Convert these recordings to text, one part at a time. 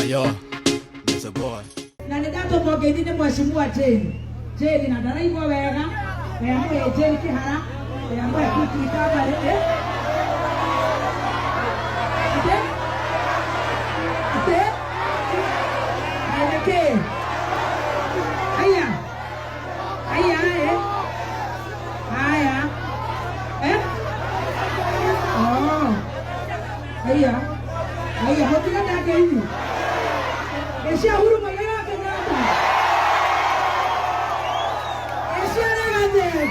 Yo, Mr. Boy. Na nä ndatåmwo ngeithi nä mwecimua Jane. Jane na ndaraigua wega ngamũhe Jane kĩhara, ngamũhe Quick Recovery, eh? Atĩ? Atĩ? Ĩ nĩkĩ? Aya. Aya, eh? Aya. Eh? Oh. Aya. Aya, mũtigane ngeithi. Ĩcia Uhuru Muigai wa Kenyatta. Ĩcia Rigathi.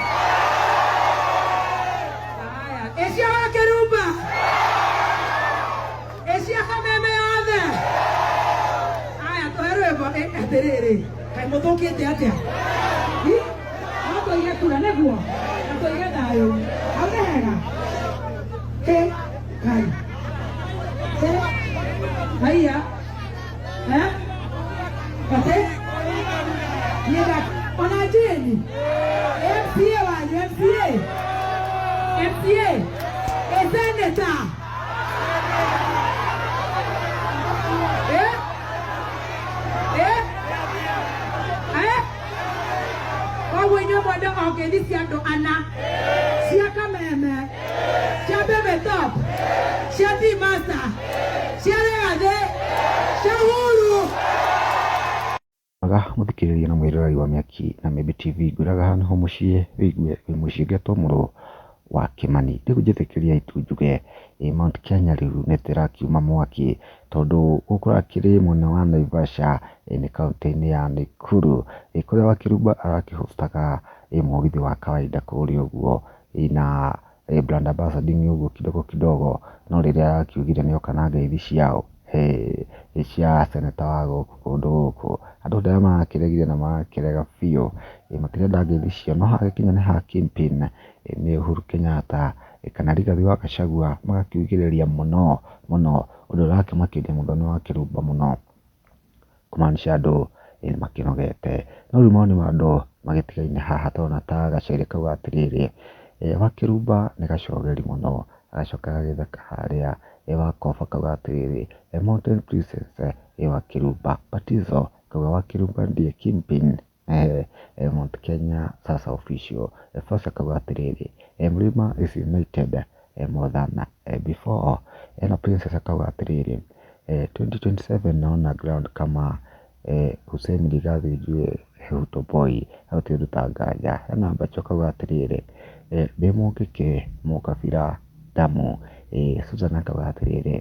Aya, ĩcia wa Kĩrumba. Ĩcia Kameme yothe. Aya, tũhe rwĩmbo. Ĩ, atĩrĩrĩ, kaĩ mũthũkĩte atĩa? Hi, no tũige kura nĩguo na tũige thayũ. Hau nĩ hega. Hĩ, kai. Hĩ, haiya. Eh? Atĩ? Niĩ ona Jane. MCA wanyu, MCA. MCA. Ĩ senator. Eh? Eh? Eh? Koguo inyuĩ mwende o ngeithi cia andũ ana, cia Kameme, cia Bebe Top, cia T Master, cia Rigathĩ, cia Uhuru. Mwega mũthikĩrĩria na mwĩroreri wa Mĩaki na Mĩmbi TV, ngwĩraga haha nĩho mũciĩ wĩigue wĩ mũciĩ ngetwo mũrũ wa Kĩmani. Rĩu njĩtĩkĩriai tu njuge ĩ Mount Kenya rĩu nĩ tĩrakiuma mwaki tondũ gũkũ kũrakĩrĩ mwena wa Naivasha nĩ kauntĩ-inĩ ya Nakuru kũrĩa Wakĩrumba arakĩhostaga mũgithi wa kawaida kũrĩa ũguo na brand ambassador ũguo kidogo kidogo, no rĩrĩa arakiugire nĩoka na ngeithi ciao hĩ cia seneta wa gũkũ kũndũ gũkũ, andũ othe arĩa marakĩregire na marakĩrega biũ, matirenda ngeithi icio, no hagĩkinya nĩ ha kingpin nĩ Uhuru Kenyatta kana Rigathi wa Gachagua magakiugĩrĩria mũno mũno, ũndũ ũrakĩmakĩria Muthoni wa Kĩrumba mũno, kũmaanisha andũ nĩ makĩnogete. No rĩu mawoni ma andũ magĩtigaine haha tũrona ta Gachagua kauga atĩrĩrĩ, Wakĩrumba nĩ gacogeri mũno, agacoka agagĩtheka harĩa, Wakoba kauga atĩrĩrĩ, Mountain Princess Wakĩrumba, Batizo kauga Wakĩrumba ndiye kingpin Mount Kenya sasa official. Fosa kauga atĩrĩrĩ, Mlima is united more than before. Na Princess akauga atĩrĩrĩ, 2027 naona ground kama Hussein Rigathi ujue hutoboi, hau ti ũndũ ta nganja. Hena Mbacho akauga atĩrĩrĩ, ndĩ mũngĩkĩ mũkabira damu. Susan akauga atĩrĩrĩ,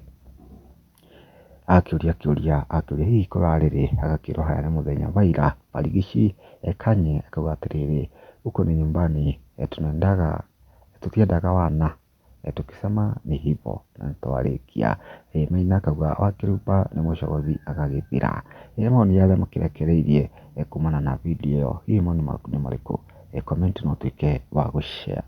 akĩũria kĩũria akĩũria hihi kũrarĩ rĩ, agakĩrwo haya nĩ mũthenya wa ira. Barigici Kanye akauga atĩrĩrĩ, huko ni nyumbani, tunaendaga tutiendaga wana, tukisema ni hivyo na nĩtwarĩkia. Maina akauga Wakĩrumba nĩ mũcogothi agagĩthira. Mau nĩ arĩa makĩrekereirie kumana na video ĩyo, hihi mawoni maku nĩ marĩkũ? Comment na ũtuĩke wa gũ share.